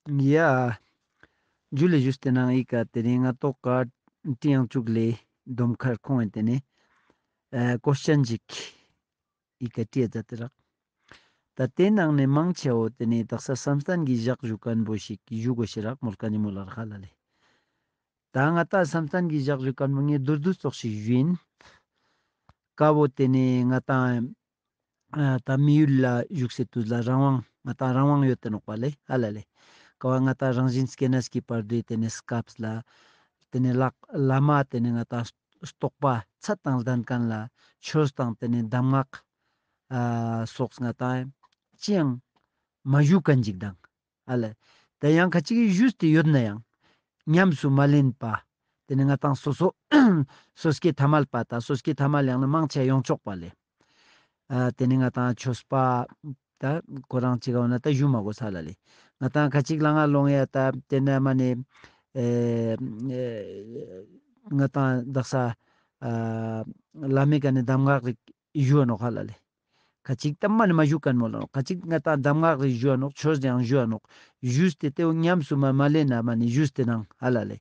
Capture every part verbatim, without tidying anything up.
ཡ། ཇུ་ལེ་ཞུས་ཏེ་ནང་ཨི་ཀ་ཏེ་ནེ་ང་ཏོག་ཀ་ཀྲི་ཡང་ཅུག་ལེ་དོམ་ཁར་ཁོང་ཨེ་ཏེ་ནེ་ཨ་ཀོ་ཤན་ཅིག་ཨི་ཀ་ཀྲི་ཡ་ཛད་དེ་རག། ད་ཏེ་ནང་ནེ་མང་ཆེ་བོ་ཏེ་ནེ་དག་ས་བསམ་གཏན་གྱི་ཞག་ཞུ་ཁན་བོ་ཞིག་ཞུ་གོས་ཤེས་རག་མོལ་ཁན་ནི་མོལ་ལ་རག་ཧ་ལ་ལེ། ད་ང་ཏང་བསམ་གཏན་གྱི་ཞག་ཞུ་ཁན་བོ་ངས་མདོར་བསྡུས་ཙོགས་ཤིག་ཞུ་ཡིན། ཀ་བོ་ཏེ་ནེ་ང་ཏང་ཨ་ད་མི་ཡུལ་ལ་བཞུགས་སེ་དུས་ལ་རང་དབང་ང་ཏང་རང་དབང་ཡོད་དེ་ནོག་པ་ལེ་ཧ་ལ་ལེ། ཀ་བོ་ང་ཏང་རང་བཞིན་སྐྱེ་གནས་ཀྱི་བར་དོའི་ཏེ་ནེ་སྐབས་ལ་ཏེ་ནེ་ལག་བླ་མ་ཏེ་ནེ་ང་ཏང་རྟོགས་པ་ཚད་དང་ལྡན་ཁན་ལ་ཆོས་དང་ཏེ་ནེ་གདམས་ངག་ཨ་སོགས་ང་ཏང་ཅི་ཡང་མ་ཞུ་ཁན་ཅིག་དང་། ཨ་ལེ། ད་ཡང་ཁ་ཅིག་གི་ཞུས་ཏེ་ཡོད་ན་ཡང་ཉམས་སུ་མ་ལེན་པ། ཏེ་ནེ་ང་ཏང་སོ་སོ་སོ་སྐྱེ་ཐ་མལ་པ་ད་སོ་སྐྱེ་ཐ་མལ་ཡང་ན་མང་ཆེ་ཡོང་ཆོག་པ་ལེ། ཨ་ཏེ་ནེ་ང་ཏང་ཆོས་པ་ད་ཁོ་རང་ཅིག་འོ་ན་ད་ཞུ་མ་གོས་ས་ལ་ལེ། ང་ཏང་ཁ་ཅིག་ལ་ང་ལོང་ཡ་ད་ཏེ་ནེ་མ་ནེ་ཨེ་ང་ཏང་དག་ས་ཨ་བླ་མའི་ཀ་ནེ་གདམས་ངག་རིག་ཞུ་ནོག་ཧ་ལ་ལེ། ཁ་ཅིག་ད་མ་ནེ་མ་ཞུ་ཁན་མོལ་ལ་ནོག། ཁ་ཅིག་ང་ཏང་གདམས་ངག་རིག་ཞུ་ནོག། ཆོས་ཡང་ཞུ་ནོག། ཞུས་ཏེ་ཏེ་བོ་ཉམས་སུ་མ་མ་ལེན་ན་མ་ནེ་ཞུས་ཏེ་ནང་ཧ་ལ་ལེ།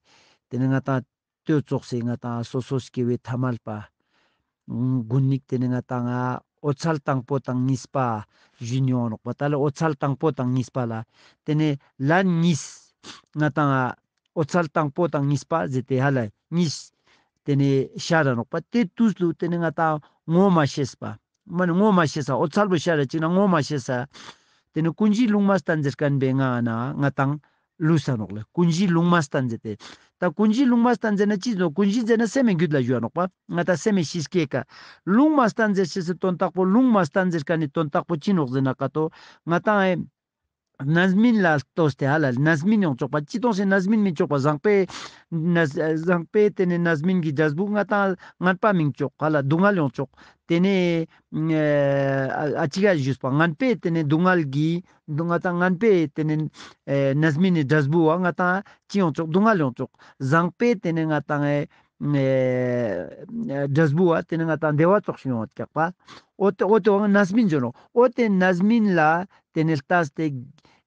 ཏེ་ནེ་ང་ཏང་ལྟོས་ཙོགས་སེ་ང་ཏང་སོ་སོ་སྐྱེ་བོའི་ཐ་མལ་པ། ཨུམ་དགུན་ནིག་ཏེ་ནེ་ང་ཏང་ཨ་འོད་གསལ་དང་པོ་དང་གཉིས་པ་ཞུ་ནི་ཡོང་ནོག་པ། ད་ལེ་འོད་གསལ་དང་པོ་དང་གཉིས་པ་ལ་ཏེ་ནེ་ལན་གཉིས་ང་ཏང་ཨ་འོད་གསལ་དང་པོ་དང་གཉིས་པ་ཟེར་ཏེ་ཧ་ལ་གཉིས་ཏེ་ནེ་ཤར་ར་ནོག་པ། ཏེ་དུས་ལུ་ཏེ་ནེ་ང་ཏང་ངོ་མ་ཤེས་པ། མ་ནེ་ངོ་མ་ཤེས་ས་འོད་གསལ་བོ་ཤར་ར་ཅིག་ན་ངོ་མ་ཤེས་ས། ཏེ་ནེ་ཀུན་གཞི་ལུང་མ་བསྟན་ཟེར་ཁན་བོའི་ངང་ན་ང་ཏང་ལུས་ས་ནོག་ལེ། ཀུན་གཞི་ལུང་མ་བསྟན་ཟེར་ཏེ། ད་ཀུན་གཞི་ལུང་མ་བསྟན་ཟེར་ན་ཅི་ཟེར་ནོག། ཀུན་གཞི་ཟེར་ན་སེམས་མི་རྒྱུད་ལ་ཞུ་བ་ནོག་པ། ང་ཏང་སེམས་མི་ཤེས་སྐྱེ་ཀ། ལུང་མ་བསྟན་ཟེར་ཤེས་སི་དོན་དག་པོ་ལུང་མ་བསྟན་ཟེར་ཁན་ནི་དོན་དག་པོ་ཅི་ནོག་ཟེར་ན་ཀ་ཏོ་ང་ཏང་ཨེ་རྣམ་སྨིན་ལ་ལྟོས་ཏེ་ཧ་ལ་རྣམ་སྨིན་ཡོང་ཆོག་པ། ཅི་ཏོང་སེ་རྣམ་སྨིན་མི་ཆོག་པ། བཟང་པོའི་རྣམ་བཟང་པོའི་ཏེ་ནེ་རྣམ་སྨིན་གྱི་འབྲས་བུ་ང་ཏང་ངན་པ་མི་ཆོག་ཧ་ལ་སྡུག་བསྔལ་ཡོང་ཆོག། ཏེ་ནེ་ཨ་ཨ་ཅི་ག་ཞུས་པ་ངན་པའི་ཏེ་ནེ་སྡུག་བསྔལ་གྱི་སྡུག་ང་ཏང་ངན་པའི་ཏེ་ནེ་ཨེ་རྣམ་སྨིན་ནི་འབྲས་བུ་བ་ང་ཏང་ཅི་ཡོང་ཆོག་སྡུག་བསྔལ་ཡོང་ཆོག། བཟང་པོའི་ཏེ་ནེ་ང་ཏང་ཨེ་ཨེ་འབྲས་བུ་བ་ཏེ་ནེ་ང་ཏང་བདེ་བ་ཙོགས་ཤིག་ཡོང་བ་ཀྱག་པ། འོ་ཏེ་འོ་ཏེ་བ་རྣམ་སྨིན་ཟེར་ནོག། འོ་ཏེ་རྣམ་སྨིན་ལ་ཏེ་ནེ་ལྟས་ཏེ་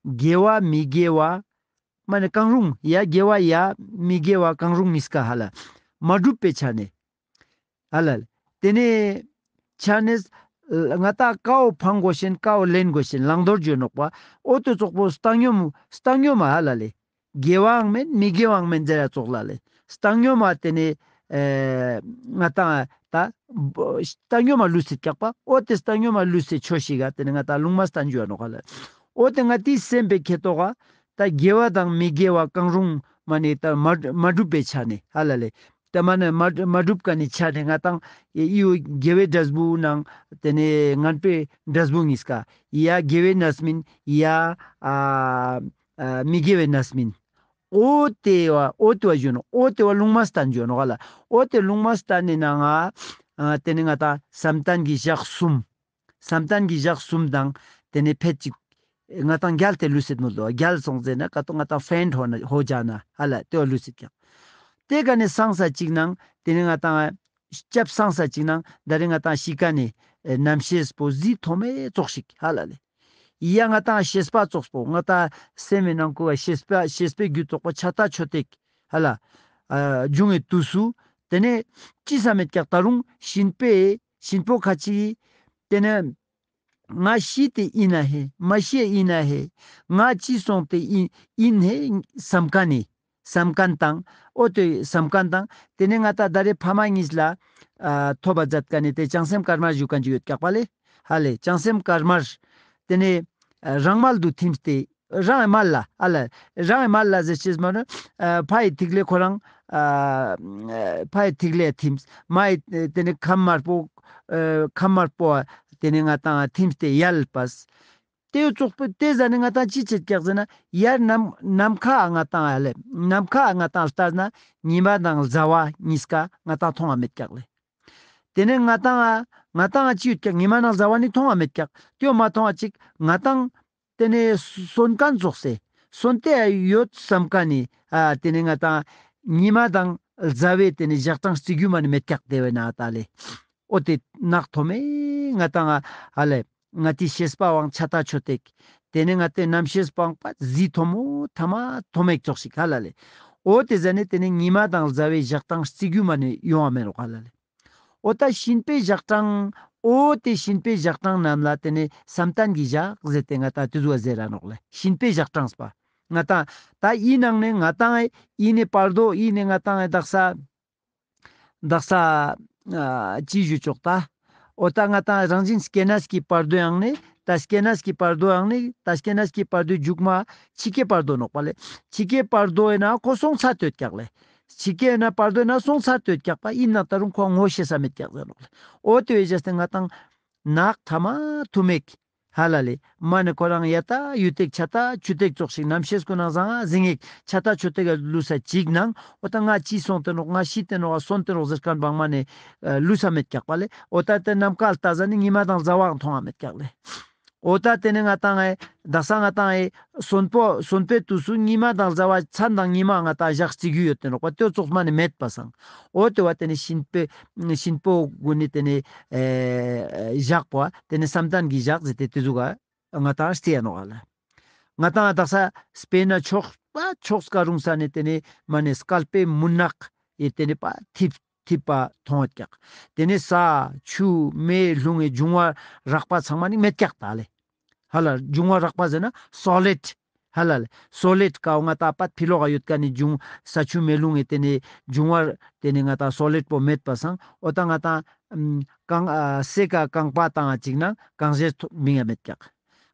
དགེ་བ་མི་དགེ་བ་མ་ནེ་གང་རུང་ཡ་དགེ་བ་ཡ་མི་དགེ་བ་གང་རུང་གཉིས་ཀ་ཧ་ལ་མ་གྲུབ་པའི་ཆ་ནས། ཧ་ལ་ལེ། ཏེ་ནེ་ཆ་ནས་ང་ཏང་ཀ་བོ་ཕང་གོས་ཤེན་ཀ་བོ་ལེན་གོས་ཤེན་བླང་དོར་ཞུ་ནོག་པ། འོ་ཏེ་ཙོགས་པོ་བཏང་སྙོམས་བཏང་སྙོམས་མ་ཧ་ལ་ལེ། དགེ་བའང་མེན་མི་དགེ་བའང་མེན་ཟེར་ར་ཙོགས་ལ་ལེ། བཏང་སྙོམས་མ་ཏེ་ནེ་ཨེ་ང་ཏང་ད་བཏང་སྙོམས་མ་ལུས་སེ་ཀྱག་པ། འོ་ཏེ་བཏང་སྙོམས་མ་ལུས་སེ་ཆོས་ཤིག་ག་ཏེ་ནེ་ང་ཏང་ལུང་མ་བསྟན་ཞུ་ནོག་ཧ་ལ་ལེ། འོ་ཏེ་ང་ཏིའི་སེམས་པའི་ཁེ་ཏོག་ག་ད་དགེ་བ་དང་མི་དགེ་བ་གང་རུང་མ་ནེ་ད་མ་མ་གྲུབ་པའི་ཆ་ནས་ཧ་ལ་ལེ། ད་མ་ནེ་མ་མ་གྲུབ་ཀ་ནི་ཆ་ནས་ང་ཏང་ཨི་བོ་དགེ་བའི་འབྲས་བུ་ནང་ཏེ་ནེ་ངན་པའི་འབྲས་བུ་གཉིས་ཀ་ཡ་དགེ་བའི་རྣམ་སྨིན་ཡ་ཨ་ཨ་མི་དགེ་བའི་རྣམ་སྨིན། འོ་ཏེ་བ་འོ་ཏེ་བ་ཞུ་ནོག། འོ་ཏེ་བ་ལུང་མ་བསྟན་ཞུ་ནོག་ཧ་ལ། འོ་ཏེ་ལུང་མ་བསྟན་ནི་ནང་ང་ཨ་ཏེ་ནེ་ང་ཏང་བསམ་གཏན་གྱི་ཞག་གསུམ། བསམ་གཏན་གྱི་ཞག་གསུམ་དང་ཏེ་ནེ་ཕེད་ཅིག་ང་ཏང་རྒྱལ་ཏེ་ལུས་སེད་མོལ་དོ། རྒྱལ་སོང་ཟེར་ན་ཀ་ཏོ་ང་ཏང་ཕེནཊ་ཧོ་ན་ཧོ་ཇ་ན་ཧ་ལ་ཏེ་བ་ལུས་སེད་ཀྱག། ཏེ་ཀ་ནེ་སངས་ས་ཅིག་ནང་ཏེ་ནེ་ང་ཏང་སྐྱབས་སངས་ས་ཅིག་ནང་ད་རེ་ང་ཏང་ཤི་ཀ་ནེ་ཨེ་རྣམ་ཤེས་པོ་ཟི་ཐོ་མེ་ཙོགས་ཤིག་ཧ་ལ་ལེ། ཡ་ང་ཏང་ཤེས་པ་ཙོགས་པོ་ང་ཏང་སེམས་མེ་ནང་ཁུ་བ་ཤེས་པ་ཤེས་པའི་རྒྱུ་ཙོགས་པོ་ཆ་ཏ་ཆོ་ཏེག་ཧ་ལ་ཨ་འབྱུང་ངེ་དུས་སུ་ཏེ་ནེ་ཅི་བསམ་མེད་ཀྱག་ད་རུང་གཤིན་པོའི་གཤིན་པོ་ཁ་ཅིག་ཏེ་ནེ་ང་ཤི་ཏེ་ཨིན་ན་ཧེ། མ་ཤི་ཨིན་ན་ཧེ། ང་ཅི་སོང་སྟེ་ཨིན་ཨིན་ཧེ་བསམ་ཁན་ནི་བསམ་ཁན་དང་འོ་ཏེ་བསམ་ཁན་དང་ཏེ་ནེ་ང་ཏང་ད་རེ་ཕ་མ་གཉིས་ལ་ཨ་ཐོབ་པ་མཛད་ཁན་ནི་ཏེ་བྱང་སེམས་དཀར་དམར་ཞུ་ཁན་ཅིག་ཡོད་ཀྱག་པ་ལེ། ཧ་ལེ་བྱང་སེམས་དཀར་དམར་ཏེ་ནེ་ཨ་རང་མལ་དུ་ཐིམ་སྟེ་རང་མལ་ལ་ཨ་ལ་རང་མལ་ལ་ཟེར་ཅེས་མ་ནེ་ཨ་ཕའི་ཐིག་ལེ་ཁོ་རང་ཨ་ཕའི་ཐིག་ལེ་ཐིམ་མའི་ཏེ་ནེ་ཁམས་དམར་པོ་ཨ་ཁམས་དམར་པོ་ཏེ་ནེ་ང་ཏང་ཐིམ་སྟེ་ཡལ་པས། ཏེ་ཙོགས་པོ་ཏེ་ཟ་ནེ་ང་ཏང་ཅི་ཆེད་ཀྱག་ཟེར་ན་ཡར་ནམ་ནམ་མཁའ་ང་ཏང་ཨ་ལེ་ནམ་མཁའ་ང་ཏང་ལྟས་ན་ཉི་མ་དང་ཟླ་བ་གཉིས་ཀ་ང་ཏང་མཐོང་བ་མེད་ཀྱག་ལེ། ཏེ་ནེ་ང་ཏང་ང་ཏང་ཅི་ཡོད་ཀྱག་ཉི་མ་དང་ཟླ་བ་ནི་མཐོང་བ་མེད་ཀྱག། ཏེ་མ་མཐོང་བ་ཅིག་ང་ཏང་ཏེ་ནེ་སོན་ཁན་ཙོགས་སེ་སོན་ཏེ་ཡོད་བསམ་ཁན་ནི་ཨ་ཏེ་ནེ་ང་ཏང་ཉི་མ་དང་ཟླ་བའི་ཏེ་ནེ་ཞག་གྲངས་རྩི་རྒྱུ་མ་ནེ་མེད་ཀྱག་ཏེ་བས་ན་ད་ལེ། འོ་ཏེ་ནག་ཐོ་མེ་ང་ཏང་ཨ་ལེ་ང་ཏི་ཤེས་པ་བང་ཆ་ཏ་ཆོ་ཏེག་ ཏེ་ནེ་ང་ཏེ་རྣམ་ཤེས་སྤངས་པ་ཟི་ཐོ་མོ་ཐ་མ་ཐོ་མེད་ཙོགས་ཤིག་ཧ་ལ་ལེ། འོ་ཏེ་ཟ་ནེ་ཏེ་ནེ་ཉི་མ་དང་ཟླ་བའི་ཞག་གྲངས་རྩི་རྒྱུ་མ་ནེ་ཡོང་བ་མེད་ནོག་ཧ་ལ་ལེ། འོ་ད་གཤིན་པོའི་ཞག་གྲངས། འོ་ཏེ་གཤིན་པོའི་ཞག་གྲངས་རྣམས་ལ་ཏེ་ནེ་བསམ་གཏན་གྱི་ཞག་ཟེར་ཏེ་ང་ཏང་ཏེ་ཟུག་ཟེར་ར་ནོག་ལེ། གཤིན་པོའི་ཞག་གྲངས་པ། ང་ཏང་ད་ཨི་ནང་ནེ་ང་ཏང་ཨི་ནེ་བར་དོ་ཨི་ནེ་ང་ཏང་དག་ས་དག་ས་ཨ་ཅི་ཞུ་ཆོག་ད། འོ་ད་ང་ཏང་རང་བཞིན་སྐྱེ་གནས་ཀྱི་བར་དོ་ཡང་ནེ་ད་སྐྱེ་གནས་ཀྱི་བར་དོ་ཡང་ནེ་ད་སྐྱེ་གནས་ཀྱི་བར་དོའི་མཇུག་མ་འཆི་ཁའི་བར་དོ་ནོག་པ་ལེ། འཆི་ཁའི་བར་དོ་ཨིན་ན་ཁོ་སོང་ཚར་ཏེ་ཡོད་ཀྱག་ལེ། འཆི་ཁའི་ན་བར་དོ་ན་སོང་ཚར་ཏེ་ཡོད་ཀྱག་པ་ཨིན་ན་ད་རུང་ཁོ་ངོ་ཤེས་ས་མེད་ཀྱག་ཟེར་ནོག་ལེ། འོ་ཏེ་བས་ཏེ་ང་ཏང་ནག་ཐ་མ་ཐུ་མེད་ཀྱི་ཧ་ལ་ལེ། མ་ནེ་ཁོ་རང་ཡ་ད་ཡུ་ཏེག་ཆ་ད་ཆུ་ཏེག་ཙོགས་ཤིག་རྣམ་ཤེས་ཀུན་ནང་ཟང་ཟིང་ངེ་ཆ་ད་ཆུ་ཏེག་ག་ལུས་ས་ཅིག་ནང་འོ་ད་ང་ཅི་སོང་ཏེ་ནོག་ང་ཤི་ཏེ་ནོག་སོན་ཏེ་ནོག་ཟེར་ཁན་བང་མ་ནེ་ལུས་ས་མེད་ཀྱག་པ་ལེ། འོ་ད་ཏེ་ནམ་མཁའ་ལྟ་ཟ་ནེ་ཉི་མ་དང་ཟླ་བའང་མཐོང་ང་མེད་ཀྱག་ལེ། འོ་ད་ཏེ་ནེ་ང་ཏང་ཨེ་དག་ས་ང་ཏང་ཨེ་གསོན་པོ་གསོན་པོའི་དུས་སུ་ཉི་མ་དང་ཟླ་བ་མཚན་དང་ཉི་མ་ང་ཏང་ཞག་རྩི་རྒྱུ་ཡོད་ཏེ་ནོག་པ་ཏེ་ཙོགས་མ་ནེ་མེད་པ་སང་། འོ་ཏེ་བ་ཏེ་ནེ་གཤིན་པོ་གཤིན་པོ་གུན་ནི་ཏེ་ནེ་ཨེ་ཞག་པོ་ཏེ་ནེ་བསམ་གཏན་གྱི་ཞག་ཟེར་ཏེ་ཏེ་ཟུག་ག་ང་ཏང་རྩི་ཡ་ནོག་ལེ། ང་ཏང་དག་ས་སྤེར་ན་ཕྱོགས་པ་ཕྱོགས་ཀ་རུང་ས་ནེ་ཏེ་ནེ་མ་ནེ་སྐལ་པའི་མུན་ནག་ཨེ་ཏེ་ནེ་པ་ཐིབས་ཐིབས་པ་མཐོང་ཡོད་ཀྱག། ཏེ་ནེ་ས་ཆུ་མེ་རླུང་ངི་འབྱུང་བ་རགས་པ་ཚང་མ་ནི་མེད་ཀྱག་ད་ལེ། ཧ་ལ་འབྱུང་བ་རགས་པ་ཟེར་ན་སོ་ལིཌ། ཧ་ལ་ལེ་སོ་ལིཌ་ཀའོ་ང་ཏང་པད་ཕི་ལོག་ག་ཡོད་ཁན་ནི་འབྱུང་ས་ཆུ་མེ་རླུང་ངི་ཏེ་ནེ་འབྱུང་བ་ཏེ་ནེ་ང་ཏང་སོ་ལིཌ་པོ་མེད་པ་སང་འོ་ད་ང་ཏང་ཨམ་རྐང་ཨ་སེ་ཀ་རྐང་པ་བཏང་ང་ཅིག་ན་རྐང་རྗེས་ཐོ་བིང་ཡ་མེད་ཀྱག།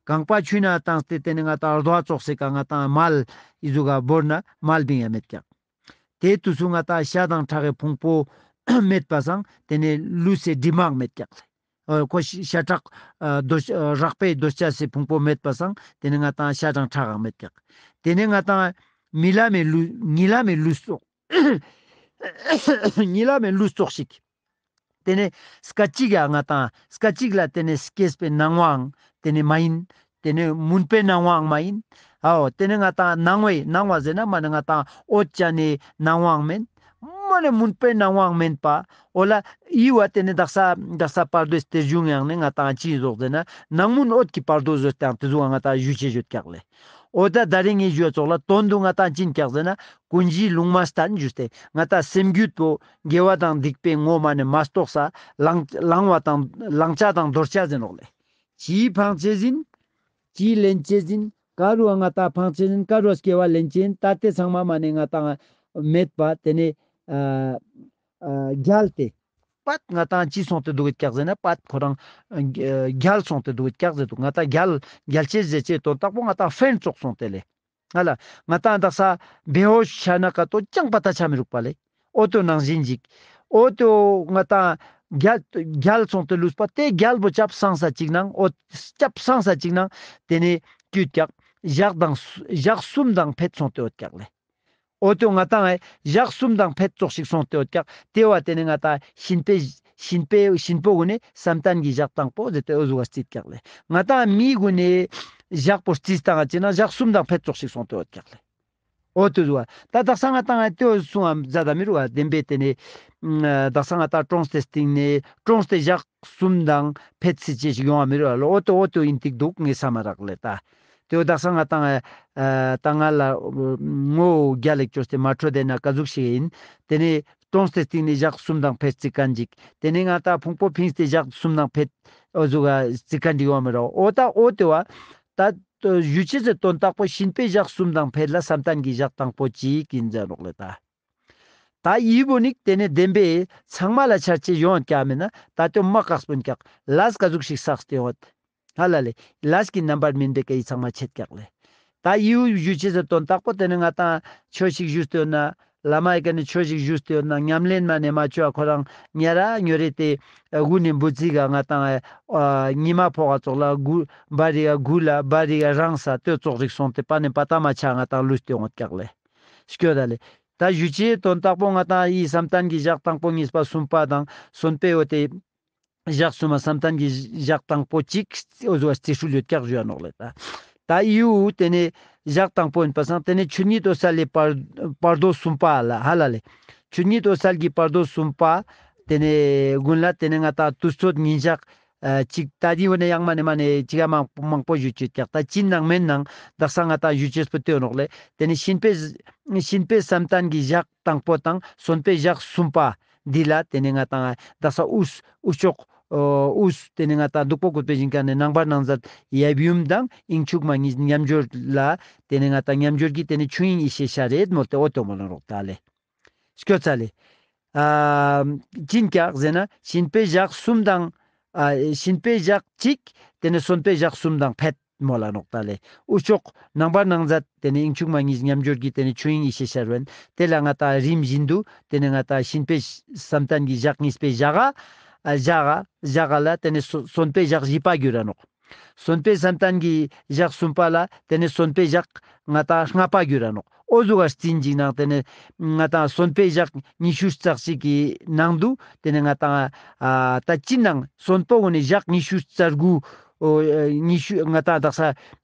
རྐང་པ་ཆུ་ན་བཏང་སྟེ་ཏེ་ནེ་ང་ཏང་རྡོ་ཙོགས་སེ་ཀ་ང་ཏང་མལ་ཨི་ཟུག་ག་བོར་ན་མལ་བིང་ཡ་མེད་ཀྱག། ཏེ་དུས་སུ་ང་ཏང་ཤ་དང་ཁྲག་གི་ཕུང་པོ་མེད་པ་སང་ཏེ་ནེ་ལུས་སི་དྲི་མ་མེད་ཀྱག་ལེ། ཨ་ཁོ་ཤ་ཤ་ཁྲག་ཨ་རྡོ་ཨ་རགས་པའི་རྡོ་ཆས་སི་ཕུང་པོ་མེད་པ་སང་ཏེ་ནེ་ང་ཏང་ཤ་དང་ཁྲག་གང་མེད་ཀྱག། ཏེ་ནེ་ང་ཏང་རྨི་ལམ་མི་ལུས་རྨི་ལམ་མི་ལུས་ཙོགས་རྨི་ལམ་མི་ལུས་ཙོགས་ཤིག། ཏེ་ནེ་སྐད་ཅིག་ཡ་ང་ཏང་སྐད་ཅིག་ལ་ཏེ་ནེ་སྐྱེས་པའི་སྣང་བའང་ཏེ་ནེ་མ་ཡིན། ཏེ་ནེ་མུན་པའི་སྣང་བའང་མ་ཡིན། ཨའོ་ཏེ་ནེ་ང་ཏང་སྣང་བའི་སྣང་བ་ཟེར་ན་མ་ནེ་ང་ཏང་འོད་ཅན་ནི་སྣང་བའང་མེན། མ་ནེ་མུན་པའི་སྣང་བའང་མེན་པ། འོ་ལ་ཨི་བ་ཏེ་ནེ་དག་ས་དག་ས་བར་དོའི་སྟེ་གཞུང་ཡང་ནི་ང་ཏང་ཅི་ཟོག་ཟེར་ན་སྣང་མུན་འོད་ཀྱི་བར་དོ་ཟོས་ཏེ་ཡང་ཏེ་ཟུག་ང་ཏང་ཞུ་ཅེས་ཡོད་ཀྱག་ལེ། འོ་ད་ད་རིང་ངའི་ཞུ་བ་ཙོགས་ལ་དོན་དུ་ང་ཏང་ཅི་ཡིན་ཀྱག་ཟེར་ན་ཀུན་གཞིའི་ལུང་མ་བསྟན་ཞུས་ཏེ་ང་ཏང་སེམས་རྒྱུད་པོ་དགེ་བ་དང་སྡིག་པའི་ངོ་མ་ནེ་མ་རྟོགས་ས་བླང་བླང་བ་དང་བླང་བྱ་དང་དོར་བྱ་ཟེར་ནོག་ལེ། ཅིའི་ཕང་ཅེས་ཡིན། ཅིའི་ལེན་ཅེས་ཡིན། ཀ་རུ་བ་ང་ཏང་ཕང་ཅེས་ཡིན། ཀ་རུ་བ་སྐྱེ་བ་ལེན་ཅེས་ཡིན། ད་ཏེ་ཚང་མ་མ་ནེ་ང་ཏང་མེད་པ་ཏེ་ནེ་ཨ་ཨ་རྒྱལ་ཏེ། པད་ང་ཏང་ཅི་སོང་སྟེ་འདུག་ཀྱག་ཟེར་ན་པད་ཁོ་རང་ཨ་རྒྱལ་སོང་སྟེ་འདུག་ཀྱག་ཟེར་དུག། ང་ཏང་རྒྱལ་རྒྱལ་ཅེས་ཟེར་ཅེས་དོན་དག་པོ་ང་ཏང་ཕན་ཙོགས་སོང་སྟེ་ལེ། ཧ་ལ། ང་ཏང་དག་ས་བེ་ཧོཤ་ཆ་ན་ཀ་ཏོ་ཅང་པ་ཏ་ཆ་མི་རུག་པ་ལེ། འོ་ཏོ་ནང་བཞིན་ཅིག། འོ་ཏོ་ང་ཏང་རྒྱལ་རྒྱལ་སོང་སྟེ་ལུས་པ་ཏེ་རྒྱལ་པོ་ཅབ་སངས་ས་ཅིག་ནང་འོ་ཅབ་སངས་ས་ཅིག་ནང་ཏེ་ནེ་ཀྱུད་ཀྱག། ཞག་དང་ཞག་གསུམ་དང་ཕེད་སོང་སྟེ་ཡོད་ཀྱག་ལེ། འོ་ཏོ་ང་ཏང་ཞག་གསུམ་དང་ཕེད་ཙོགས་ཤིག་སོང་སྟེ་ཡོད་ཀྱག། ཏེ་བ་ཏེ་ནེ་ང་ཏང་གཤིན་པོ་གཤིན་པོ་གུན་ནི་བསམ་གཏན་གྱི་ཞག་དང་པོ་ཟེར་ཏེ་འོ་ཟུག་ག་རྩིས་ཀྱག་ལེ། ང་ཏང་མི་གུན་ནི་ཞག་པོ་རྩིས་བཏང་ང་ཅི་ན་ཞག་གསུམ་དང་ཕེད་ཙོགས་ཤིག་སོང་སྟེ་ཡོད་ཀྱག་ལེ། འོ་ཏེ་ཟུག་པ། ད་དག་ས་ང་ཏང་ཏེ་བོ་སུང་ང་མཛད་ད་མི་རུག་པ། བདེན་པའི་ཏེ་ནེ་དག་ས་ང་ཏང་གྲོངས་ཏེ་སྟིང་ནེ་གྲོངས་ཏེ་ཞག་གསུམ་དང་ཕེད་སི་ཅེས་ཤིག་ཡོང་བ་མི་རུག་པ་ལོ། འོ་ཏེ་འོ་ཏེ་ཨིན་ཏིག་འདུག་ངས་བསམ་མ་རག་ལེ་ད། ཏེ་བོ་དག་ས་ང་ཏང་ཨ་ད་ང་ལ་ངོ་རྒྱལ་ལེགས་ཅོས་ཏེ་མ་འཕྲོད་དེ་ན་ཀ་ཟུག་ཤིག་ཨིན། ཏེ་ནེ་གྲོངས་ཏེ་སྟིང་ནེ་ཞག་གསུམ་དང་ཕེད་རྩི་ཁན་ཅིག། ཏེ་ནེ་ང་ཏང་ཕུང་པོ་ཕིངས་ཏེ་ཞག་གསུམ་དང་ཕེད་འོ་ཟུག་ག་རྩི་ཁན་ཅིག་ཡོང་བ་མི་རུག། འོ་ད་འོ་ཏེ་བ་ད་ཞུ་ཅེས་སི་དོན་དག་པོ་གཤིན་པོའི་ཞག་གསུམ་དང་ཕེད་ལ་བསམ་གཏན་གྱི་ཞག་དང་པོ་ཅིག་ཨིན་ཟེར་ནོག་ལེ་ད། ད་འི་བོ་ནི་ཏེ་ནེ་བདེན་པའི་ཚང་མ་ལ་ཆ་ཅེས་ཡོང་ཀྱག་མེད་ན་ད་ཏེ་མ་ཀགས་པོ་ཨིན་ཀྱག། ལས་ཀ་ཟུག་ཤིག་བསགས་ཏེ་ཡོད། ཧ་ལ་ལེ། ལས་ཀྱི་རྣམ་པར་སྨིན་པའི་ཀ་འི་ཚང་མ་ཆད་ཀྱག་ལེ། ད་འི་བོ་ཞུ་ཅེས་སི་དོན་དག་པོ་ཏེ་ནེ་ང་ཏང་ཆོས་ཤིག་ཞུས་ཏེ་ཡོད་ན་བླ་མའི་ཀ་ནེ་ཆོས་ཤིག་ཞུས་ཏེ་ཡོད་ན་ཉམས་ལེན་མ་ནེ་མ་ཅོས་པ་ཁོ་རང་ཉ་ར་ཉོ་རེ་ཏེ་དགུ་ནེ་འབུ་ཙིག་ག་ང་ཏང་ཨ་ཉི་མ་ཕོག་ག་ཙོགས་ལ་དགུ་བ་རི་ག་དགུ་ལ་བ་རི་ག་རང་ས་ཏེ་ཙོགས་རིག་སོང་སྟེ་པ་ནེ་པ་ཏ་མ་ཆ་ང་ཏང་ལུས་ཏེ་ཡོང་ཀྱག་ལེ། སྐྱོ་ད་ལེ། ད་ཞུ་ཅེས་དོན་དག་པོ་ང་ཏང་འི་བསམ་གཏན་གྱི་ཞག་དང་པོ་གཉིས་པ་གསུམ་པ་དང་གསོན་པོའི་འོ་ཏེ་ཞག་གསུམ་མ་བསམ་གཏན་གྱི་ཞག་དང་པོ་ཅིག་འོ་ཟུག་རྩི་སྲོལ་ཡོད་ཀྱག་ཞུ་ཡ་ནོག་ལེ་ད། ད་འི་བོ་ཏེ་ནེ་ཞག་དང་པོ་ཨིན་པ་སང་ཏེ་ནེ་ཆོས་ཉིད་འོད་གསལ་ལི་བར་བར་དོ་གསུམ་པ་ལ་ཧ་ལ་ལེ། ཆོས་ཉིད་འོད་གསལ་གྱི་བར་དོ་གསུམ་པ་ཏེ་ནེ་གུན་ལ་ཏེ་ནེ་ང་ཏང་དུས་ཚོད་ཉིན་ཞག་ ཨ་ཅིག་ད་འི་བོ་ནེ་ཡང་མ་ནེ་མ་ནེ་ཅིག་ཡ་མང་མང་པོ་ཞུ་ཅེས་ཀྱག། ད་ཅི་ནང་མེན་ནང་དག་ས་ང་ཏང་ཞུ་ཅེས་པོ་ཏེ་ནོག་ལེ། ཏེ་ནེ་གཤིན་པོའི་གཤིན་པོའི་བསམ་གཏན་གྱི་ཞག་དང་པོ་དང་གསོན་པོའི་ཞག་གསུམ་པ་འདི་ལ་ཏེ་ནེ་ང་ཏང་དག་ས་དབུས་དབུས་ཕྱོགས་ཨོ་དབུས་ཏེ་ནེ་ང་ཏང་བདུག་སྤོས་བཀོད་པའི་ཞིང་ཁམས་ནེ་རྣམ་པར་སྣང་མཛད་ཡབ་ཡུམ་དང་དབྱིངས་ཕྱུག་མ་གཉིས་མཉམ་སྦྱོར་ལ་ཏེ་ནེ་ང་ཏང་མཉམ་སྦྱོར་གྱི་ཏེ་ནེ་ཆོས་དབྱིངས་ཡེ་ཤེས་ཤར་རེད་མོལ་ཏེ་འོ་ཏེ་མོལ་ལ་ནོག་ད་ལེ། སྐྱོ་ཚ་ལེ། ཨ་ཅི་ཨིན་ཀྱག་ཟེར་ན་གཤིན་པོའི་ཞག་གསུམ་དང་ཨ་གཤིན་པོའི་ཞག་གཅིག་ཏེ་ནེ་གསོན་པོའི་ཞག་གསུམ་དང་ཕེད་མོལ་ལ་ནོག་ད་ལེ། དབུས་ཕྱོགས་རྣམ་པར་སྣང་མཛད་ཏེ་ནེ་དབྱིངས་ཕྱུག་མ་གཉིས་མཉམ་སྦྱོར་གྱི་ཏེ་ནེ་ཆོས་དབྱིངས་ཡེ་ཤེས་ཤར་བན་ཏེ་ལ་ང་ཏང་རིམ་བཞིན་དུ་ཏེ་ནེ་ང་ཏང་གཤིན་པོའི་བསམ་གཏན་གྱི་ཞག་གཉིས་པའི་ཞག་ག་ཨ་ཞག་ག་ཞག་ག་ལ་ཏེ་ནེ་གསོ་གསོན་པོའི་ཞག་བཞི་པ་གྱུར་ར་ནོག། གསོན་པོའི་བསམ་གཏན་གྱི་ཞག་གསུམ་པ་ལ་ཏེ་ནེ་གསོན་པོའི་ཞག་ང་ཏང་ལྔ་པ་གྱུར་ར་ནོག། འོ་ཟུག་ག་རྩིན་ཅིག་ནང་ཏེ་ནེ་ང་ཏང་གསོན་པོའི་ཞག་ཉི་ཤུ་རྩ་གཅིག་གི་ནང་དུ་ཏེ་ནེ་ང་ཏང་ཨ་ད་ཅི་ནང་གསོན་པོ་གུན་ནི་ཞག་ཉི་ཤུ་རྩ་དགུ་ཨོ་ཉི་ཤུ་ང་ཏང་དག་ས་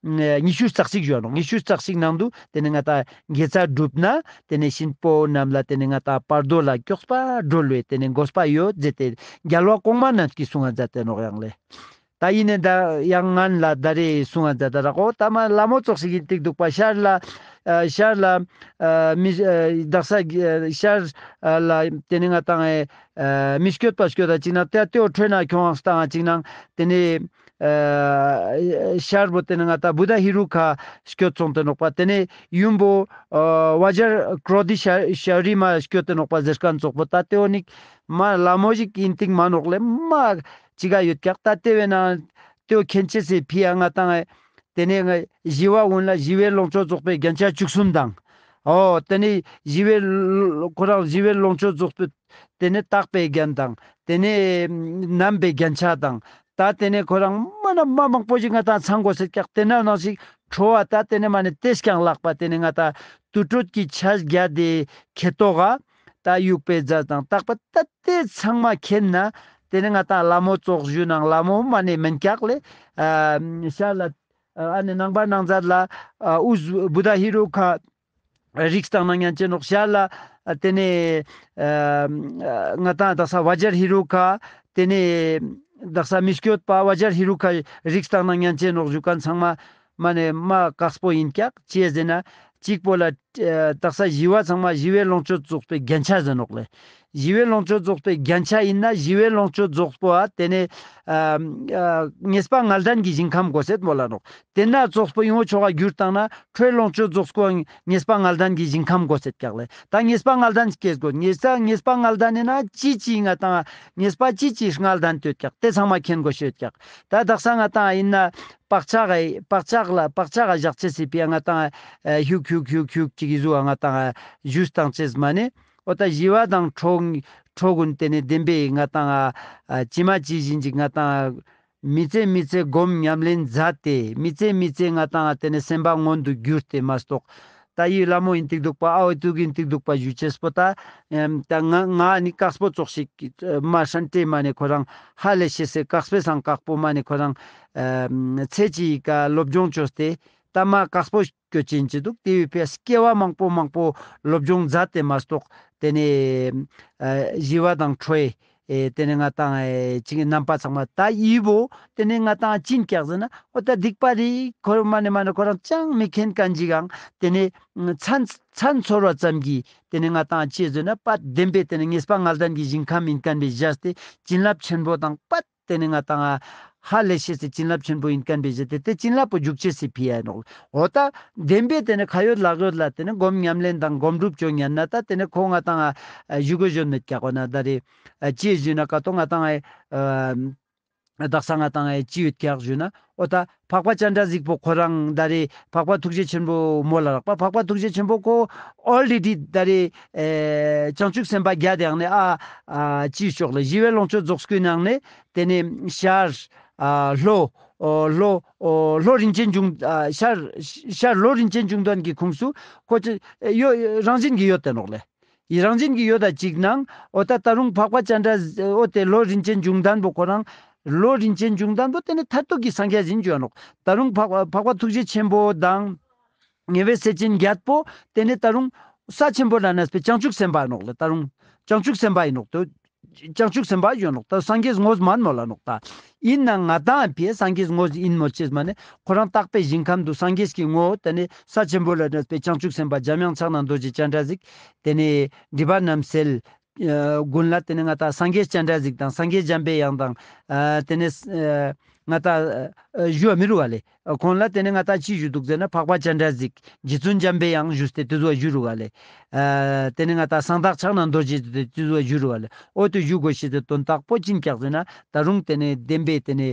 ཉི་ཤུ་རྩ་གཅིག་ཞུ་ནོག། ཉི་ཤུ་རྩ་གཅིག་ནང་དུ་ཏེ་ནེ་ང་ཏང་དགེ་རྩ་བསྒྲུབ་ན་ཏེ་ནེ་གཤིན་པོ་རྣམས་ལ་ཏེ་ནེ་ང་ཏང་བར་དོ་ལ་མགྱོགས་པ་སྒྲོལ་བའི་ཏེ་ནེ་དགོས་པ་ཡོད་ཟེར་ཏེ་རྒྱལ་བ་གོང་མ་རྣམས་ཀྱིས་གསུང་ང་མཛད་དེ་ནོག་ཡང་ལེ། ད་ཡིན་ནའང་ད་ཡང་ང་ལ་ད་རེ་གསུང་ང་མཛད་ད་རག་འོ་ད་མ་ལ་མོ་ཙོགས་ཤིག་ཡིན་ཏིག་འདུག་པ་ཤར་ལ་ཨ་ཤར་ལ་ཨ་མི་ཨ་དག་ས་ཨ་ཤར་ཨ་ལ་ཏེ་ནེ་ང་ཏང་ཨ་མི་སྐྱོད་པ་སྐྱོད་ད་ཅིག་ན་ཏེ་ཏེའོ་ཁྲོས་ན་ཁྱོང་ཨང་སྟང་ཅིག་ནང་ཏེ་ནེ་ཨ་ཤར་བོ་ཏེ་ནེ་ང་ཏང་བུདྡྷ་ཧེ་རུ་ཀ་སྐྱོད་སོང་སྟེ་ནོག་པ། ཏེ་ནེ་ཡུམ་བོ་ཨ་བཛྲ་ཀྲོ་དྷི་ཤྭ་རི་མ་སྐྱོད་དེ་ནོག་པ་ཟེར་ཁན་ཙོགས་པོ་ད་ཏེའོ་ནི་མ་ལ་མོ་ཞིག་ཡིན་ཏིག་མ་ནོག་ལེ། མ་ཅི་ག་ཡོད་ཀྱག་ད་ཏེ་བས་ན་ཏེའོ་མཁྱེན་ཅེས་སི་ཕི་ཡ་ང་ཏང་ཏེ་ནེ་ཞི་བ་གུན་ལ་ཞི་བའི་ལོངས་སྤྱོད་རྫོགས་པའི་རྒྱན་ཆ་བཅུ་གསུམ་དང་། འོ་ཏེ་ནེ་ཞི་བའི་ལ་ཁོ་རང་ཞི་བའི་ལོངས་སྤྱོད་རྫོགས་པའི་ཏེ་ནེ་དག་པའི་རྒྱན་དང་ཏེ་ནེ་རྣམ་པའི་རྒྱན་ཆ་དང་ད་ཏེ་ནེ་ཁོ་རང་མ་ན་མ་མང་པོ་ཞིག་ང་ཏང་ཚང་དགོས་ཤེས་ཀྱག། ཏེ་ན་ནང་ཞིག་ཁྲོ་བ་ད་ཏེ་ནེ་མ་ནེ་ཏེས་ཀྱང་ལག་པ་ཏེ་ནེ་ང་ཏང་དུར་ཁྲོད་ཀྱི་ཆས་བརྒྱད་དེ་ཁེ་ཏོག་ག་ད་དབྱུག་པའི་རྫས་དང་དག་པ་ད་ཏེ་ཚང་མ་མཁྱེན་ན་ཏེ་ནེ་ང་ཏང་ལ་མོ་ཙོགས་ཞུ་ནང་ལ་མོ་མ་ནེ་མེན་ཀྱག་ལེ། ཨ་ཤར་ལ་ཨ་ནི་རྣམ་པར་སྣང་མཛད་ལ་ཨ་དབུས་བུདྡྷ་ཧེ་རུ་ཀ་རིགས་བཏང་ན་ཉན་ཅེ་ནོག། ཤར་ལ་ཨ་ཏེ་ནེ་ཨ་ང་ཏང་དག་ས་བཛྲ་ཧེ་རུ་ཀ་ཏེ་ནེ་དག་ས་མི་སྐྱོད་པ་བཛྲ་ཧེ་རུ་ཀ་རིགས་བཏང་ན་ཉན་ཅེ་ནོག་ཞུ་ཁན་ཚང་མ་མ་ནེ་མ་དཀགས་པོ་ཡིན་ཀྱག། ཅི་ཟེར་ན་གཅིག་པོ་ལ་ཨ་དག་ས་ཞི་བ་ཚང་མ་ཞི་བའི་ལོངས་སྤྱོད་རྫོགས་པའི་རྒྱན་ཆ་ཟེར་ནོག་ལེ། ཞི་བའི་ལོངས་སྤྱོད་རྫོགས་པའི་རྒྱན་ཆ་ཡིན་ན་ཞི་བའི་ལོངས་སྤྱོད་རྫོགས་པོ་ཨ་ཏེ་ནེ་ཨ་ཨ་ངེས་པ་ངལ་ལྡན་གྱི་ཞིང་ཁམས་དགོས་ཤེས་མོལ་ལ་ནོག། ཏེ་ན་རྫོགས་པོ་ཡོང་ཆོག་ག་གྱུར་བཏང་ན་ཁྲོའི་ལོངས་སྤྱོད་རྫོགས་པོ་ངེས་པ་ངལ་ལྡན་གྱི་ཞིང་ཁམས་དགོས་ཤེས་ཀྱག་ལེ། ད་ངེས་པ་ངལ་ལྡན་སྐྱེས་དགོས། ངེས་པ་ངེས་པ་ངལ་ལྡན་ཡིན་ན་ཅི་ཅི་ང་ཏང་ངེས་པ་ཅི་ཅི་ངལ་ལྡན་ཏེ་ཡོད་ཀྱག་ཏེ་ཚང་མ་མཁྱེན་དགོས་ཤེས་ཡོད་ཀྱག། ད་དག་ས་ང་ཏང་ཡིན་ན་བག་ཆགས་བག་ཆགས་ལ་བག་ཆགས་ལ་བཞག་ཅེས་སི་ཕི་ཡ་ང་ཏང་ཨ་ཧྱུག་ཧྱུག་ཧྱུག་ཧྱུག་ཅིག་གི་ཟུ་བ་ང་ཏང་ཨ་ཞུས་བཏང་ཅེས་མ་ནེ་འོ་ད་ཞི་བ་དང་ཁྲོ་ཁྲོ་གུན་ཏེ་ནེ་བདེན་པའི་ང་ཏང་ཨ་ཨ་ཇི་མ་ཇི་བཞིན་ཅིག་ང་ཏང་ཨ་མི་ཚེ་མི་ཚེ་སྒོམ་ཉམས་ལེན་མཛད་དེ་མི་ཚེ་མི་ཚེ་ང་ཏང་ཨ་ཏེ་ནེ་སེམས་པ་མངོན་དུ་གྱུར་ཏེ་མ་གཏོགས་ད་ཡི་ལ་མོ་ཡིན་ཏིག་འདུག་པ་ཨའོ་ཏུག་ཡིན་ཏིག་འདུག་པ་ཞུ་ཅེས་པོ་ད་ཨེམ་ད་ང་ང་ནི་དཀགས་པོ་ཙོགས་ཤིག་མ་ཧྲན་ཏེ་མ་ནེ་ཁོ་རང་ཧ་ལས་ཤེས་སེ་དཀགས་པོའི་སང་དཀགས་པོ་མ་ནེ་ཁོ་རང་ཨེམ་ཚེ་གཅིག་ག་སློབ་སྦྱོང་བཅོས་ཏེ་ད་མ་དཀགས་པོ་སྐྱོ་ཅན་ཅི་འདུག། ཏེ་བོའི་ཕི་ཡ་སྐྱེ་བ་མང་པོ་མང་པོ་སློབ་སྦྱོང་མཛད་དེ་མ་གཏོགས་ཏེ་ནེ་ཨ་ཞི་བ་དང་ཁྲོའི་ཨེ་ཏེ་ནེ་ང་ཏང་ཨེ་ཅིག་གི་རྣམ་པ་ཚང་མ་ད་ཡི་བོ་ཏེ་ནེ་ང་ཏང་ཅི་ཨིན་ཀྱག་ཟེར་ན་འོ་ད་སྡིག་པ་རེད། ཁོ་རང་མ་ནེ་མ་ནེ་ཁོ་རང་ཅང་མི་མཁྱེན་ཁན་ཅིག་ཨང་ཏེ་ནེ་མཚན་མཚན་ཚོར་བ་ཙམ་གྱིས་ཏེ་ནེ་ང་ཏང་ཅི་ཟེར་ན་པ་བདེན་པའི་ཏེ་ནེ་ངེས་པ་ངལ་ལྡན་གྱི་ཞིང་ཁམས་ཨིན་ཁན་བོའི་བཞག་སྟེ་བྱིན་རླབས་ཆེན་པོ་དང་པ་ཏེ་ནེ་ང་ཏང་ཧ་ལས་ཤེས་སི་བྱིན་རླབས་ཆེན་པོ་ཨིན་ཁན་བོའི་བཞག་སྟེ་ཏེ་བྱིན་རླབས་པོ་འཇུག་ཅེས་སི་ཕི་ཡ་ནོག། འོ་ད་བདེན་པའི་ཏེ་ནེ་ཁ་ཡོད་ལག་ཡོད་ལ་ཏེ་ནེ་སྒོམ་ཉམས་ལེན་དང་སྒོམ་སྒྲུབ་ཅོ་ཉན་ན་ད་ཏེ་ནེ་ཁོ་ང་ཏང་ཨ་ཞུ་དགོས་ཞོན་མེད་ཀྱག། འོ་ན་ད་རེ་ཨ་ཅི་ཞུ་ན་ཀ་ཏོ་ང་ཏང་ཨ་དག་ས་ང་ཏང་ཨེ་ཅི་ཡོད་ཀྱག་ཞུ་ན་འོ་ད་འཕགས་པ་སྤྱན་རས་གཟིགས་པོ་ཁོ་རང་ད་རེ་འཕགས་པ་ཐུགས་རྗེ་ཆེན་པོ་མོལ་ལ་རག་པ། འཕགས་པ་ཐུགས་རྗེ་ཆེན་པོ་ཁོ་ཨོལ་རེ་ཌི་ད་རེ་ཨེ་བྱང་ཆུབ་སེམས་དཔའ་བརྒྱད་དེ་ཡང་ནེ་ཨ་ཨ་ཅི་ཤོག་ལེ་ཞི་བའི་ལོངས་སྤྱོད་རྫོགས་སྐུའི་ནང་ནེ་ཏེ་ནེ་ཤར་ཨ་ལྷོ་ཨོ་ལྷོ་ཨོ་ལྷོ་རིན་ཆེན་འབྱུང་ཨ་ཤར་ཤར་ལྷོ་རིན་ཆེན་འབྱུང་ལྡན་གྱི་ཁོངས་སུ་ཁོ་ཅི་ཡོ་རང་བཞིན་གྱི་ཡོད་དེ་ནོག་ལེ། ཡི་རང་བཞིན་གྱི་ཡོད་ད་ཅིག་ནང་འོ་ད་ད་རུང་འཕགས་པ་སྤྱན་རས་འོ་ཏེ་ལྷོ་རིན་ཆེན་འབྱུང་ལྡན་པོ་ཁོ་རང་ལྷོ་རིན་ཆེན་འབྱུང་ལྡན་པོ་ཏེ་ནེ་མཐར་ཐུག་གི་སངས་རྒྱས་ཨིན་ཞུ་ནོག། ད་རུང་འཕགས་འཕགས་པ་ཐུགས་རྗེ་ཆེན་པོ་དང་ཉེ་བའི་སྲས་ཆེན་བརྒྱད་པོ་ཏེ་ནེ་ད་རུང་ས་ཆེན་པོ་ལ་གནས་པའི་བྱང་ཆུབ་སེམས་དཔའ་ནོག་ལེ། ད་རུང་བྱང་ཆུབ་སེམས་དཔའ་ཨིན་ནོག་ཏོ། བྱང་ཆུབ་སེམས་དཔའ་ཡོད་ནོག། ད་སངས་རྒྱས་ངོས་མན་མོལ་ལ་ནོག། ད་ ཡིན་ནའང་ང་ཏང་ཕིའ་སངས་རྒྱས་ངོ་ཡིན་མོལ་ཅེས་མ་ནེ་ཁོ་རང་རྟག་པའི་ཞིང་ཁམས་དུ་སངས་རྒྱས་ཀྱི་ངོ་བོ་དེ་ནེ་ས་ཆེན་པོ་ལ་གནས་པའི་བྱང་ཆུབ་སེམས་དཔའ་འཇམ་དབྱངས་ཕྱག་ན་རྡོ་རྗེ་སྤྱན་རས་གཟིགས་དེ་ནེ་སྒྲིབ་པ་རྣམ་སེལ་ཀུན་ལ་དེ་ནེ་ང་ཏང་སངས་རྒྱས་སྤྱན་རས་གཟིགས་དང་སངས་རྒྱས་འཇམ་པའི་དབྱངས་དང་ཨ་དེ་ནེ་ཨ་ང་ཏང་ཨ་ཞུ་བ་མི་རུག་ག་ལེ། ཁོང་ལ་དེ་ནེ་ང་ཏང་ཅི་ཞུ་འདུག་ཟེར་ན་འཕགས་པ་སྤྱན་རས་གཟིགས་རྗེ་བཙུན་འཇམ་པའི་དབྱངས་ཞུས་ཏེ་དེ་ཟུག་ཞུ་རུག་ག་ལེ། ཨ་དེ་ནེ་ང་ཏང་གསང་བདག་ཕྱག་ན་རྡོ་རྗེ་དེ་ཟུག་ཞུ་རུག་ག་ལེ། འོ་དེ་ཞུ་དགོས་ཤེས་དེ་དོན་དག་པོ་ཅི་ཡིན་ཀྱག་ཟེར་ན་ད་རུང་དེ་ནེ་བདེན་པའི་དེ་ནེ་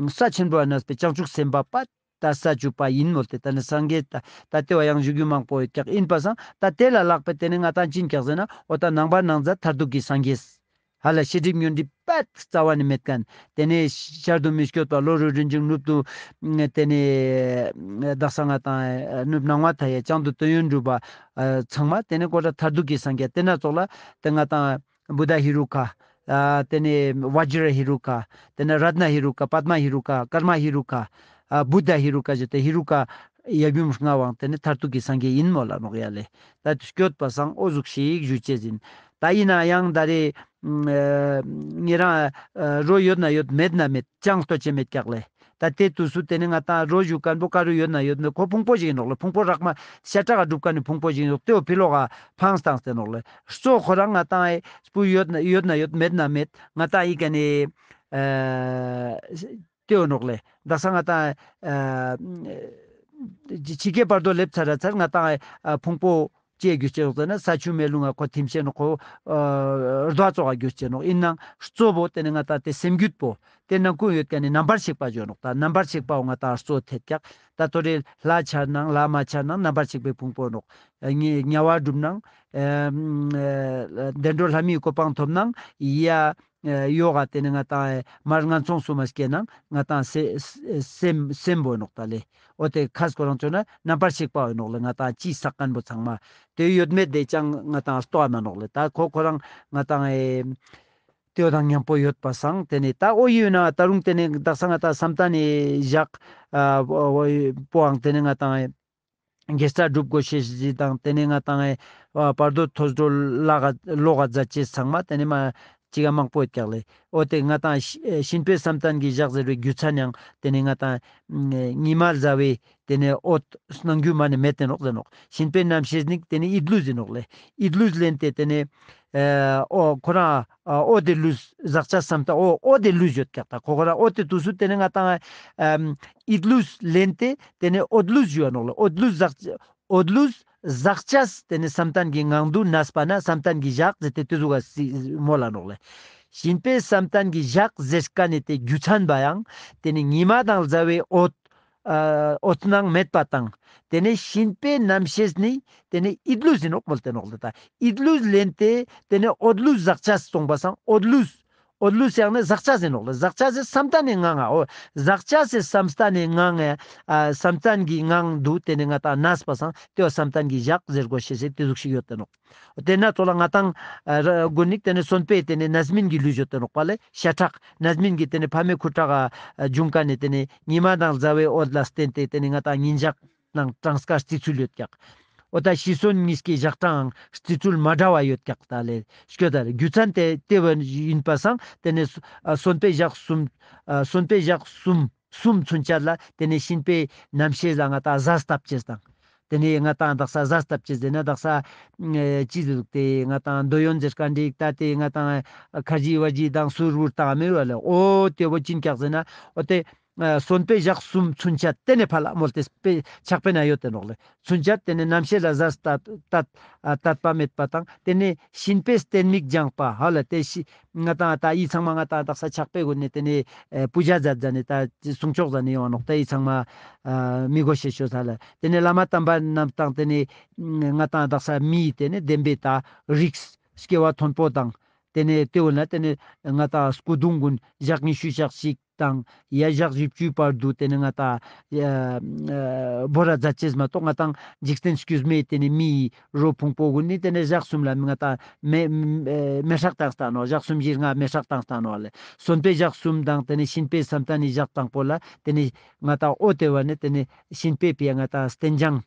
ས་ཆེན་པོ་ལ་གནས་པའི་བྱང་ཆུབ་སེམས་དཔའ་པ་ད་ས་བཅུ་པ་ཡིན་མོལ་ཏེ་ད་ནི་སངས་རྒྱས་ད་ད་དེ་བ་ཡང་བཞུགས་རྒྱུ་མང་པོ་ཡོད་ཀྱག་ཡིན་པ་སང་ད་དེ་ལ་ལྷག་པའི་དེ་ནེ་ང་ཏང་ཅི་ཡིན་ཀྱག་ཟེར་ན་འོ་ད་ནང་པ་ནང་ཛ་མཐར་ཐུག་གི་སངས་རྒྱས། ཧ་ལ་ཤེས་སྒྲིབ་ཉོན་སྒྲིབ་པད་རྩ་བ་ནས་མེད་མཁན། དེ་ནེ་ཤར་དུ་མི་བསྐྱོད་པ་བློ་གྲོས་རིན་ཆེན་ནུབ་ཏུ་དེ་ནེ་དག་ས་ང་ཏང་ནུབ་སྣང་བ་མཐའ་ཡས་བྱང་དུ་དོན་ཡོད་གྲུབ་པ་ཚང་མ་དེ་ནེ་གོ་ད་མཐར་ཐུག་གི་སངས་རྒྱས་དེ་ན་ཙོགས་ལ་དེ་ང་ཏང་བུདྡྷ་ཧེ་རུ་ཀ། ཨ་དེ་ནེ་བཛྲ་ཧེ་རུ་ཀ། དེ་ནེ་རཏྣ་ཧེ་རུ་ཀ། པདྨ་ཧེ་རུ་ཀ། ཀརྨ་ཧེ་རུ་ཀ། ཨ་བུདྡྷ་ཧེ་རུ་ཀ་ཞེས་ཏེ་ཧེ་རུ་ཀ་ཡབ་ཡུམ་ལྔ་བོའང་དེ་ནེ་མཐར་ཐུག་གི་སངས་རྒྱས་ཡིན་མོལ་ལ་ནོག་ཡ་ལེ། ད་སྐྱོད་པ་སང་འོ་ཟུག་ཤིག་ཞུ་ཅེས་ཡིན། ད་ཡིན་ན་ཡང་ད་རེ་ཨ་ཉེ་རང་ཨ་རོ་ཡོད་ན་ཡོད་མེད་ན་མེད་ཅང་ལྟོས་ཅེས་མེད་ཀྱག་ལེ། ད་དེ་དུས་སུ་དེ་ནེ་ང་ཏང་རོ་ཞུ་མཁན་པོ་ཀ་རུ་ཡོད་ན་ཡོད་མེད་ཁོ་ཕུང་པོ་ཞིག་ཡིན་ནོག་ལེ། ཕུང་པོ་རག་མ་ཤ་ཁྲག་ག་གྲུབ་མཁན་ནི་ཕུང་པོ་ཞིག་ཡིན་ནོག་དེའོ་ཕི་ལོག་ག་འཕངས་བཏང་སྟེ་ནོག་ལེ། གཙོ་ཁོ་རང་ང་ཏང་ཨེ་སྤུ་ཡོད་ན་ཡོད་ན་ཡོད་མེད་ན་མེད་ང་ཏང་ཨི་ཀ་ནེ་ཨ་དེའོ་ནོག་ལེ། དག་ས་ང་ཏང་ཨ་ཕྱི་ཁའི་བར་དོ་སླེབས་ཚར་ར་ཚར་ང་ཏང་ཨ་ཕུང་པོ་ཅི་གྱུར་ཅེས་ཟེར་ན་ས་ཆུ་མེ་རླུང་ང་ཁོ་ཐིམ་ཤེས་ནོག་ཁོ་ཨ་རྡོ་ཙོགས་ག་གྱུར་ཅེས་ནོག་ཡིན་ནའང་གཙོ་བོ་དེ་ནེ་ང་ཏང་དེ་སེམས་རྒྱུད་པོ་དེ་ནང་ཀུན་ཡོད་མཁན་ནི་རྣམ་པར་ཤེས་པ་ཞུ་ནོག་ད་རྣམ་པར་ཤེས་པའོ་ང་ཏང་གཙོ་ཐེད་ཀྱག་ད་ཐོ་རེ་ལྷ་འཆར་ནའང་ལྷ་མ་འཆར་ནའང་རྣམ་པར་ཤེས་པའི་ཕུང་པོ་ནོག་དམྱལ་བ་སྒྲུབ་ནའང་ཨ་བདེ་འགྲོ་ལྷ་མིའི་གོ་འཕང་ཐོབ་ནའང་ཡ་ཡོག་ག་དེ་ནེ་ང་ཏང་མར་ངན་སོང་གསུམ་མ་སྐྱེ་ནའང་ང་ཏང་སེ་སེམས་སེམས་པོ་ནོག་ད་ལེ། འོ་དེ་ཁ་སྐོར་རང་ཚོ་ན་རྣམ་པར་ཤེས་པ་འོ་ནོག་ལེ། ང་ཏང་ཅི་བསགས་མཁན་པོ་ཚང་མ་དེ་ཡོད་མེད་དེ་ཅང་ང་ཏང་ལྟོས་མ་ནོག་ལེ། ད་ཁོ་ཁོ་རང་ང་ཏང་ཨེ་དེའོ་དང་མཉམ་པོ་ཡོད་པ་སང་དེ་ནེ་ད་འོ་ཡོད་ན་ད་རུང་དེ་ནེ་དག་ས་ང་ཏང་བསམ་གཏན་ནེ་བཞག་ཨ་པོའང་དེ་ནེ་ང་ཏང་ཨེ་དགེ་རྩ་སྒྲུབ་དགོས་ཤེས་ཞིག་དང་དེ་ནེ་ང་ཏང་ཨེ་བར་དོ་ཐོས་གྲོལ་ལ་ག་ལོག་ག་མཛད་ཅེས་ཚང་མ་དེ་ནེ་མ་ཅི་ག་མང་པོ་ཡོད་ཀྱག་ལེ། འོ་དེ་ང་ཏང་གཤིན་པོའི་བསམ་གཏན་གྱི་ཞག་ཟེར་བའི་རྒྱུ་མཚན་ཡང་དེ་ནེ་ང་ཏང་ཉི་མ་ཟླ་བའི་དེ་ནེ་འོད་སྣང་རྒྱུ་མ་ནེ་མེད་དེ་ནོག་ཟེར་ནོག་གཤིན་པོའི་རྣམ་ཤེས་ནི་དེ་ནེ་ཡིད་ལུས་ཡིན་ནོག་ལེ། ཡིད་ལུས་ལེན་ཏེ་དེ་ནེ་ཨ་འོ་ཁོ་རང་ཨ་འོ་དེ་ལུས་ཟག་བཅས་བསམ་གཏན་འོ་འོ་དེ་ལུས་ཡོད་ཀྱག་ད་ཁོ་ཁོ་རང་འོ་དེ་དུས་སུ་དེ་ནེ་ང་ཏང་ཨ་ཡིད་ལུས་ལེན་ཏེ་དེ་ནེ་འོད་ལུས་ཞུ་བ་ནོག་ལེ། འོད་ལུས་ཟག་འོད་ལུས་ཟག་བཅས་དེ་ནེ་བསམ་གཏན་གྱི་ངང་དུ་གནས་པ་ན་བསམ་གཏན་གྱི་ཞག་ཟེར་ཏེ་དེ་ཟུག་ག་སི་མོལ་ལ་ནོག་ལེ། གཤིན་པོའི་བསམ་གཏན་གྱི་ཞག་ཟེར་མཁན་ནི་དེ་རྒྱུ་མཚན་པ་ཡང་དེ་ནེ་ཉི་མ་དང་ཟླ་བའི་འོད་ཨ་འོད་སྣང་མེད་པ་དང་དེ་ནེ་གཤིན་པོའི་རྣམ་ཤེས་ནི་དེ་ནེ་ཡིད་ལུས་ཡིན་ནོག་མོལ་ཏེ་ནོག་ལེ། ད་ཡིད་ལུས་ལེན་ཏེ་དེ་ནེ་འོད་ལུས་ཟག་བཅས་སོང་པ་སང་འོད་ལུས་འོད་ལུས་ཡང་ནི་ཟག་བཅས་ཡིན་ནོག་ལེ། ཟག་བཅས་སི་བསམ་གཏན་ནི་ངང་ང་འོ་ཟག་བཅས་སི་བསམ་གཏན་ནི་ངང་ང་ཨ་བསམ་གཏན་གྱི་ངང་དུ་དེ་ནེ་ང་ཏང་གནས་པ་སང་དེ་བ་བསམ་གཏན་གྱི་ཞག་ཟེར་དགོས་ཤེས་སི་དེ་ཟུག་ཤིག་ཡོད་དེ་ནོག་དེ་ན་ཙོགས་ལ་ང་ཏང་ཨ་ར་དགོན་ནི་དེ་ནེ་གསོན་པོའི་དེ་ནེ་རྣམ་སྨིན་གྱི་ལུས་ཡོད་དེ་ནོག་པ་ལེ། ཤ་ཁྲག་རྣམ་སྨིན་གྱི་དེ་ནེ་ཕ་མའི་ཁུ་ཁྲག་ག་ཨ་བྱུང་མཁན་ནི་དེ་ནེ་ཉི་མ་དང་ཟླ་བའི་འོད་ལ་བརྟེན་ཏེ་དེ་ནེ་ང་ཏང་ཉིན་ཞག་ནང་གྲངས་ཀ་རྩི་ཚུལ་ཡོད་ཀྱག་འོ་ད་ཤི་གསོན་གཉིས་ཀའི་ཞག་གྲངས་རྩི་ཚུལ་མ་འདྲ་བ་ཡོད་ཀྱག་ད་ལེ། སྐྱོ་ད་ལེ་རྒྱུ་མཚན་དེ་དེ་བ་ཡིན་པ་སང་དེ་ནེ་གསོན་པོའི་ཞག་གསུམ་ཨ་གསོན་པོའི་ཞག་གསུམ་གསུམ་ཚུན་ཆད་ལ་དེ་ནེ་གཤིན་པོའི་རྣམ་ཤེས་ལ་ང་ཏང་གཟའ་བཏབ་ཅེས་དང་། དེ་ནེ་ང་ཏང་དག་ས་གཟའ་བཏབ་ཅེས་ཟེར་ན་དག་ས་ཨེ་ཅི་ཟེར་དེ་ང་ཏང་འདོད་ཡོན་ཟེར་མཁན་འདི་ད་དེ་ང་ཏང་ཁ་རྗེ་བ་རྗེ་དང་སུར་བུར་དང་མེ་རུ་ལེ། འོ་དེ་བོ་ཅི་ཡིན་ཀྱག་ཟེར་ན་འོ་དེ་ཨ་གསོན་པོའི་ཞག་གསུམ་ཚུན་ཆད་དེ་ནེ་ཕར་ལ་མོལ་ཏེ་དཔེ་ཕྱག་དཔེ་ན་ཡོད་དེ་ནོག་ལེ། ཚུན་ཆད་དེ་ནེ་རྣམ་ཤེས་ལ་གཟའ་བཏབ་བཏབ་ཨ་བཏབ་པ་མེད་པ་དང་དེ་ནེ་གཤིན་པོའི་རྟེན་མིག་སྦྱངས་པ་ཧ་ལ་དེ་ཤི་ང་ཏང་ད་ཡི་ཚང་མ་ང་ཏང་དག་ས་ཕྱག་དཔེ་གོ་ནེ་དེ་ནེ་ཨེ་པུ་ཇ་མཛད་མཛད་ནེ་ད་གསུང་ཆོག་མཛད་ནེ་ཡོང་ནོག་ད་ཡི་ཚང་མ་ཨ་མི་གོ་ཤེས་ཤོས་ཧ་ལ་དེ་ནེ་བླ་མ་དམ་པ་རྣམས་དང་དེ་ནེ་ང་ཏང་དག་ས་མིའི་དེ་ནེ་བདེན་པའི་ད་རིགས་སྐྱེ་བ་མཐོན་པོ་དང་དེ་ནེ་དེ་འོ་ན་དེ་ནེ་ང་ཏང་སྐུ་གདུང་ཀུན་ཞག་ཉི་ཤུ་ཞག་གཅིག་དང་ཡ་ཞག་བཞི་བཅུའི་བར་དུ་དེ་ནེ་ང་ཏང་ཨ་ཨ་བོར་ར་མཛད་ཅེས་མ་གཏོགས་ང་ཏང་འཇིག་རྟེན་སྐྱོན་མེད་དེ་ནེ་མིའི་རོ་ཕུང་པོ་ཀུན་ནི་དེ་ནེ་ཞག་གསུམ་ལ་ང་ཏང་མེ་མེ་སྲེག་བཏང་སྟེ་ནོག་ཞག་གསུམ་བཞི་ལྔ་མེ་སྲེག་བཏང་སྟེ་ནོག་ལེ། གསོན་པོའི་ཞག་གསུམ་དང་དེ་ནེ་གཤིན་པོའི་བསམ་གཏན་ནི་ཞག་དང་པོ་ལ་དེ་ནེ་ང་ཏང་འོ་དེ་བ་ནེ་དེ་ནེ་གཤིན་པོའི་ཕི་ཡ་ང་ཏང་རྟེན་སྦྱང་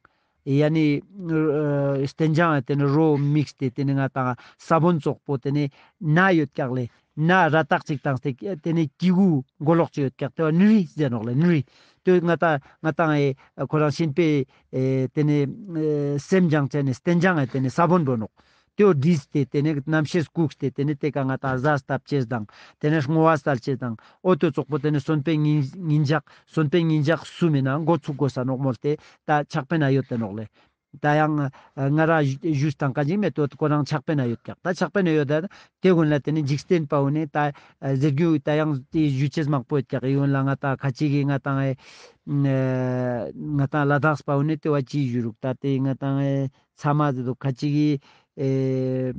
ཡ་ནི་ཨ་སྟན་ཅང་ཏེ་ནེ་རོ་མིགས་ཏེ་ཏེ་ནེ་ང་ཏང་ས་བོན་ཙོགས་པོ་ཏེ་ནེ་ན་ཡོད་ཀྱག་ལེ། ན་ར་ཏག་ཅིག་ཏང་སྟེ་ཏེ་ནེ་ཀི་གུ་མགོ་ལོག་ཅིག་ཡོད་ཀྱག། ཏེ་བོ་ནུ་རི་ཟེར་ནོག་ལེ། ནུ་རི། ཏེ་ང་ཏང་ང་ཏང་ཨེ་ཁོ་རང་གཤིན་པོའི་ཨེ་ཏེ་ནེ་ཨེ་སེམས་སྦྱང་ཅེས་ནི་སྟན་ཅང་ཨེ་ཏེ་ནེ་ས་བོན་བོ་ནོག། ཏེ་བོ་བྲིས་ཏེ་ཏེ་ནེ་རྣམ་ཤེས་བཀུག་སྟེ་ཏེ་ནེ་ཏེ་ཀ་ང་ཏང་གཟའ་བཏབ་ཅེས་དང་ཏེ་ནེ་བསྔོ་བ་སལ་ཅེས་དང་འོ་ཏེ་ཙོགས་པོ་ཏེ་ནེ་གསོན་པོའི་ཉིན་ཉིན་ཞག་གསོན་པོའི་ཉིན་ཞག་གསུམ་མི་ནང་འགོ་ཚུགས་དགོས་ས་ནོག་མོལ་ཏེ་ད་ཕྱག་དཔེ་ན་ཡོད་དེ་ནོག་ལེ། ད་ཡང་ང་ར་ཞུས་ཏང་ཀ་ཅིག་མེད་དོ། ཁོ་རང་ཕྱག་དཔེ་ན་ཡོད་ཀྱག། ད་ཕྱག་དཔེ་ན་ཡོད་ད་ཏེ་གུན་ལ་ཏེ་ནེ་འཇིག་རྟེན་པ་བོ་ནི་ད་ཟེར་རྒྱུ་ད་ཡང་ཏེ་ཞུ་ཅེས་མང་པོ་ཡོད་ཀྱག། ཡོན་ལ་ང་ཏང་ཁ་ཅིག་གི་ང་ཏང་ཨེ་ང་ཏང་ལ་དྭགས་པ་བོ་ནི་ཏེ་བ་ཅི་ཞུ་རུག། ད་ཏེ་ང་ཏང་ཨེ་ཚ་མ་ཟེར་དུག། ཁ་ཅིག་གི་ཨེ་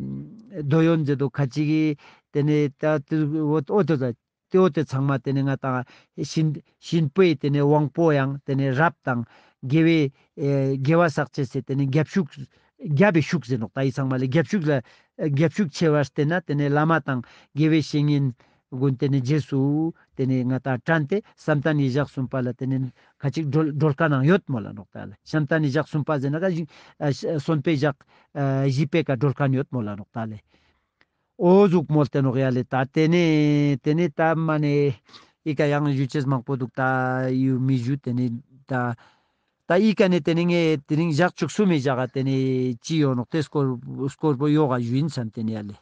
རྡོ་ཡོན་ཟེར་དུག། ཁ་ཅིག་གི་ཏེ་ནེ་ད་ཏེ་འོ་འོ་ཏེ་ད་ཏེ་འོ་ཏེ་ཚང་མ་ཏེ་ནེ་ང་ཏང་གཤིན་གཤིན་པོའི་ཏེ་ནེ་དབང་པོ་ཡང་ཏེ་ནེ་རབ་དང་དགེ་བའི་ཨེ་དགེ་བ་བསགས་ཅེས་སི་ཏེ་ནེ་རྒྱབ་ཤུགས་རྒྱབ་པའི་ཤུགས་ཟེར་ནོག། ད་འི་ཚང་མ་ལེ་རྒྱབ་ཤུགས་ལ་རྒྱབ་ཤུགས་ཆེ་བར་བརྟེན་ན་ཏེ་ནེ་བླ་མ་དང་དགེ་བའི་བཤེས་གཉེན་གུན་ཏེ་ནེ་རྗེས་སུ་ཏེ་ནེ་ང་ཏང་དྲན་ཏེ་བསམ་གཏན་ནི་ཞག་གསུམ་པ་ལ་ཏེ་ནེ་ཁ་ཅིག་སྒྲོལ་སྒྲོལ་མཁན་ནང་ཡོད་མོལ་ལ་ནོག་ད་ལེ། བསམ་གཏན་ནི་ཞག་གསུམ་པ་ཟེར་ན་ཀ་ཞིག་ཨ་གསོན་པོའི་ཞག་ཨ་བཞི་པའི་ཀ་སྒྲོལ་མཁན་ཡོད་མོལ་ལ་ནོག་ད་ལེ། འོ་ཟུག་མོལ་ཏེ་ནོག་ཡ་ལེ། ད་ཏེ་ནེ་ཏེ་ནེ་ད་མ་ནེ་འི་ཀ་ཡང་ཞུ་ཅེས་མང་པོ་དུག། ད་ཡུ་མི་ཞུ། ཏེ་ནེ་ད་ད་འི་ཀ་ནེ་ཏེ་ནེ་ངས་དེ་རིང་ཞག་བཅུ་གསུམ་མི་ཞག་ག་ཏེ་ནེ་ཅི་ཡོད་ནོག་ཏེ་སྐོར་སྐོར་པོ་ཡོག་ག་ཞུ་ཡིན་བསམ་ཏེ་ནེ་ཡ་ལེ།